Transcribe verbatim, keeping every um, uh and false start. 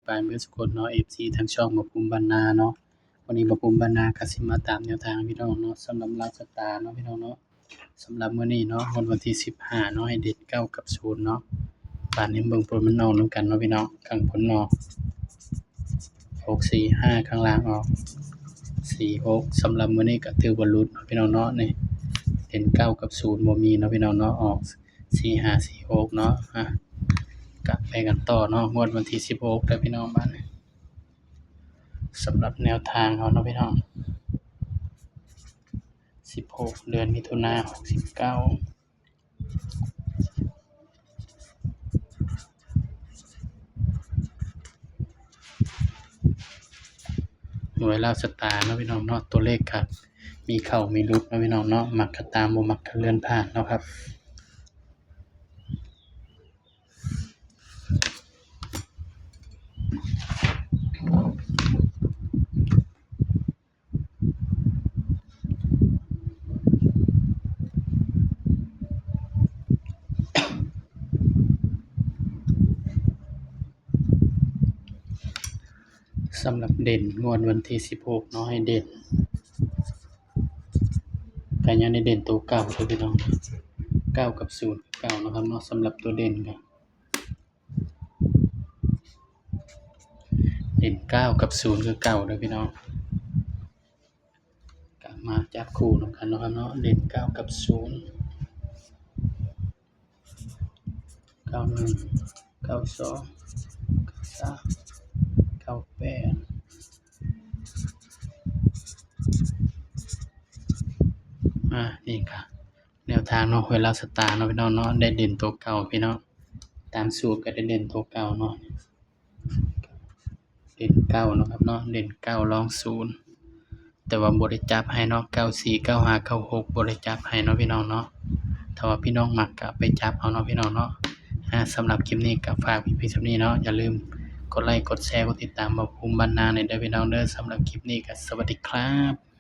ปรายเบิดสุคนเนาะ เอฟซี ทางช่องบ่าวภูมิบ้านนาเนาะ วันนี้บ่าวภูมิบ้านนาก็สิมาตามแนวทางพี่น้องเนาะ สำหรับลาวสตาร์เนาะพี่น้องเนาะ สำหรับมื้อนี้เนาะ งวดวันที่สิบห้าเนาะ ให้เด่นเก้ากับศูนย์เนาะ บาดนี้เบิ่งผลมันออกนำกันเนาะพี่น้อง ข้างบนออก หกสี่ห้า ข้างล่างออก สี่หก สำหรับมื้อนี้ก็ถือว่าหลุดเนาะพี่น้องเนาะ นี่ เด่นเก้ากับศูนย์บ่มีเนาะพี่น้องเนาะ ออก สี่ห้า สี่หก เนาะ อ่ะ กลับไปกันต่อเนาะ งวดวันที่สิบหกเด้อพี่น้อง บาดนี้ สำหรับแนวทางเฮาเนาะพี่น้อง สิบหก เดือนมิถุนา หกสิบเก้า หวยลาวสตาร์เนาะพี่น้องเนาะ ตัวเลขครับ มีเข้ามีหลุดเนาะพี่น้องเนาะ มักก็ตาม บ่มักก็เลื่อนผ่านเนาะครับ สำหรับเด่นงวดวันที่สิบหกเนาะ ให้เด่น ก็ยังได้เด่นตัวเก่าเด้อพี่น้อง เก้ากับศูนย์คือเก่านะครับเนาะ สำหรับตัวเด่นก็ เด่นเก้ากับศูนย์คือเก่าเด้อพี่น้อง ก็มาจับคู่นำกันเนาะครับเนาะ เด่นเก้ากับศูนย์ เก้าหนึ่ง เก้าสอง เก้าสาม เก้าแปด อ่า นี่ก็แนวทางเนาะ หวยลาวสตาร์เนาะพี่น้องเนาะ ได้เด่นตัวเก่าพี่น้อง ตามสูตรก็ได้เด่นตัวเก่าเนาะ เด่นเก้าเนาะครับเนาะ เด่นเก้า รองศูนย์ แต่ว่าบ่ได้จับให้เนาะ เก้าสี่ เก้าห้า เก้าหก บ่ได้จับให้เนาะพี่น้องเนาะ ถ้าว่าพี่น้องมักก็ไปจับเอาเนาะพี่น้องเนาะ อ่า สำหรับคลิปนี้ก็ฝากไว้เพียงส่ำนี้เนาะ อย่าลืมกดไลก์ กดแชร์ กดติดตามบ่าวภูมิบ้านนาแหน่เด้อพี่น้องเด้อ สำหรับคลิปนี้ก็สวัสดีครับ